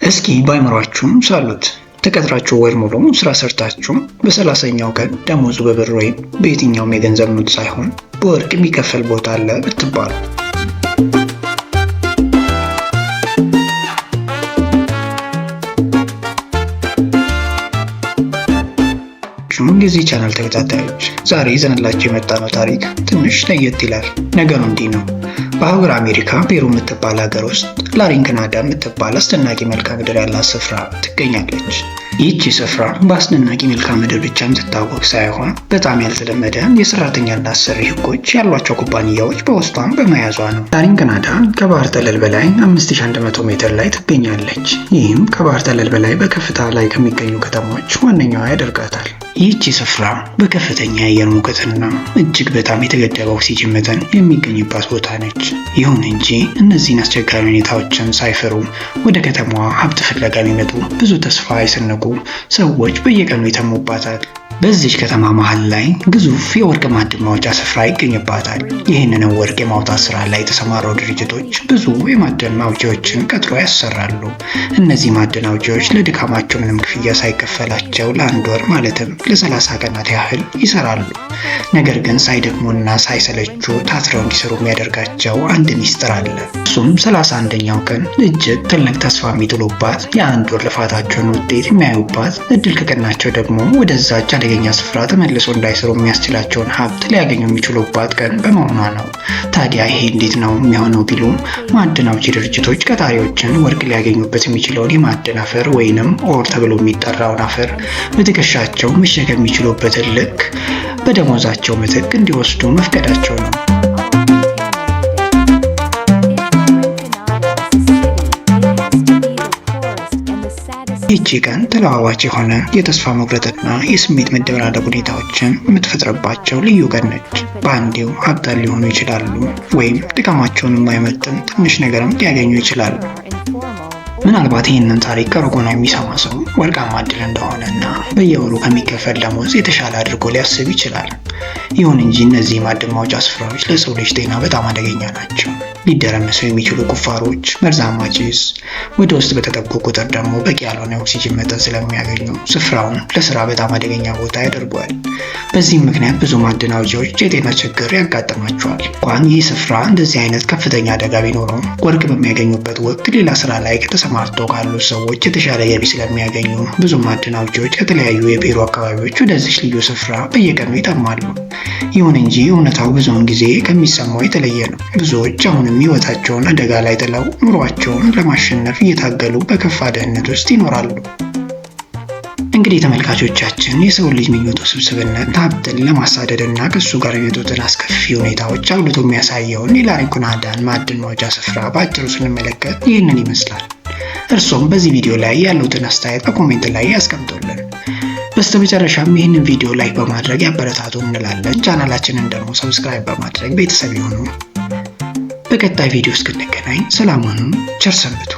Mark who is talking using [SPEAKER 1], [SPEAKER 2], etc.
[SPEAKER 1] እስኪ ባይምሯችሁም ሳሉት፣ ተቀጥራችሁ ወር ሙሉ ስራ ሰርታችሁ በ30ኛው ቀን ደሞዙ በብር ወይም በየትኛውም የገንዘብ ኖት ሳይሆን በወርቅ የሚከፈል ቦታ አለ ብትባሉ። የዚህ ቻናል ተከታታዮች፣ ዛሬ ይዘንላችሁ የመጣነው ታሪክ ትንሽ ለየት ይላል። ነገሩ እንዲህ ነው። በአህጉር አሜሪካ ፔሩ የምትባል ሀገር ውስጥ ላሪንክናዳ የምትባል አስደናቂ መልክዓ ምድር ያላት ስፍራ ትገኛለች። ይህቺ ስፍራ በአስደናቂ መልክዓ ምድር ብቻ የምትታወቅ ሳይሆን በጣም ያልተለመደ የሰራተኛና አሰሪ ህጎች ያሏቸው ኩባንያዎች በውስጧም በመያዟ ነው። ላሪንክናዳ ከባህር ጠለል በላይ 5100 ሜትር ላይ ትገኛለች። ይህም ከባህር ጠለል በላይ በከፍታ ላይ ከሚገኙ ከተሞች ዋነኛዋ ያደርጋታል። ይህቺ ስፍራ በከፍተኛ የአየር ሙቀትና እጅግ በጣም የተገደበ ኦክሲጅን መጠን የሚገኝባት ቦታ ነች። ይሁን እንጂ እነዚህን አስቸጋሪ ሁኔታዎችን ሳይፈሩ ወደ ከተማዋ ሀብት ፍለጋ የሚመጡ ብዙ ተስፋ የሰነቁ ሰዎች በየቀኑ ይተሙባታል። በዚች ከተማ መሃል ላይ ግዙፍ የወርቅ ማዕድን ማውጫ ስፍራ ይገኝባታል። ይህንንም ወርቅ የማውጣት ስራ ላይ የተሰማሩ ድርጅቶች ብዙ የማዕድን አውጪዎችን ቀጥሮ ያሰራሉ። እነዚህ ማዕድን አውጪዎች ለድካማቸው ምንም ክፍያ ሳይከፈላቸው ለአንድ ወር ማለትም ለ30 ቀናት ያህል ይሰራሉ። ነገር ግን ሳይደክሙና ሳይሰለቹ ታትረው እንዲሰሩ የሚያደርጋቸው አንድ ሚስጥር አለ። እሱም 31ኛው ቀን እጅግ ትልቅ ተስፋ የሚጥሉባት፣ የአንድ ወር ልፋታቸውን ውጤት የሚያዩባት፣ እድል ከቀናቸው ደግሞ ወደዛች አደገኛ ስፍራ ተመልሶ እንዳይሰሩ የሚያስችላቸውን ሀብት ሊያገኙ የሚችሉባት ቀን በመሆኗ ነው። ታዲያ ይሄ እንዴት ነው የሚሆነው ቢሉ፣ ማዕድን አውጪ ድርጅቶች ቀጣሪዎችን ወርቅ ሊያገኙበት የሚችለውን የማዕድን አፈር ወይንም ore ተብሎ የሚጠራውን አፈር በትከሻቸው መሸከም የሚችሉበትን ልክ በደሞዛቸው ምትክ እንዲወስዱ መፍቀዳቸው ነው። ይህቺ ቀን ተለዋዋጭ የሆነ የተስፋ መቁረጥና የስሜት መደበላለቅ ሁኔታዎችን የምትፈጥርባቸው ልዩ ቀን ነች። በአንዴው ሀብታም ሊሆኑ ይችላሉ፣ ወይም ድካማቸውን የማይመጥን ትንሽ ነገርም ሊያገኙ ይችላሉ። ምናልባት ይህንን ታሪክ ከሩቅ ሆኖ የሚሰማ ሰው ወርቃማ እድል እንደሆነ እና በየወሩ ከሚከፈል ደሞዝ የተሻለ አድርጎ ሊያስብ ይችላል። ይሁን እንጂ እነዚህ ማዕድን ማውጫ ስፍራዎች ለሰው ልጅ ጤና በጣም አደገኛ ናቸው። ሊደረመሱ የሚችሉ ቁፋሮች፣ መርዛማ ጭስ፣ ወደ ውስጥ በተጠጉ ቁጥር ደግሞ በቂ ያልሆነ የኦክሲጅን መጠን ስለሚያገኙ ስፍራውን ለስራ በጣም አደገኛ ቦታ ያደርገዋል። በዚህም ምክንያት ብዙ ማዕድን አውጪዎች የጤና ችግር ያጋጥማቸዋል። እንኳን ይህ ስፍራ እንደዚህ አይነት ከፍተኛ አደጋ ቢኖረውም ወርቅ በሚያገኙበት ወቅት ሌላ ስራ ላይ ከተሰማርተው ካሉ ሰዎች የተሻለ ገቢ ስለሚያገኙ ብዙ ማዕድን አውጪዎች ከተለያዩ የፔሩ አካባቢዎች ወደዚች ልዩ ስፍራ በየቀኑ ይተማሉ። ይሁን እንጂ እውነታው ብዙውን ጊዜ ከሚሰማው የተለየ ነው። ብዙዎች አሁንም ሕይወታቸውን አደጋ ላይ ጥለው ኑሯቸውን ለማሸነፍ እየታገሉ በከፋ ድህነት ውስጥ ይኖራሉ። እንግዲህ ተመልካቾቻችን፣ የሰው ልጅ ምኞት ውስብስብነት፣ ሀብትን ለማሳደድ እና ከእሱ ጋር የሚመጡትን አስከፊ ሁኔታዎች አጉልቶ የሚያሳየውን የላሪንኩናዳን ማዕድን ማውጫ ስፍራ በአጭሩ ስንመለከት ይህንን ይመስላል። እርሶም በዚህ ቪዲዮ ላይ ያሉትን አስተያየት በ comment ላይ ያስቀምጡልን። በስተመጨረሻም ይህንን ቪዲዮ like በማድረግ ያበረታቱ እንላለን። ቻናላችንን ደግሞ subscribe በማድረግ ቤተሰብ ይሁኑ። በቀጣይ ቪዲዮ እስክንገናኝ ሰላም ሁኑ። ቸር ሰንብቱ።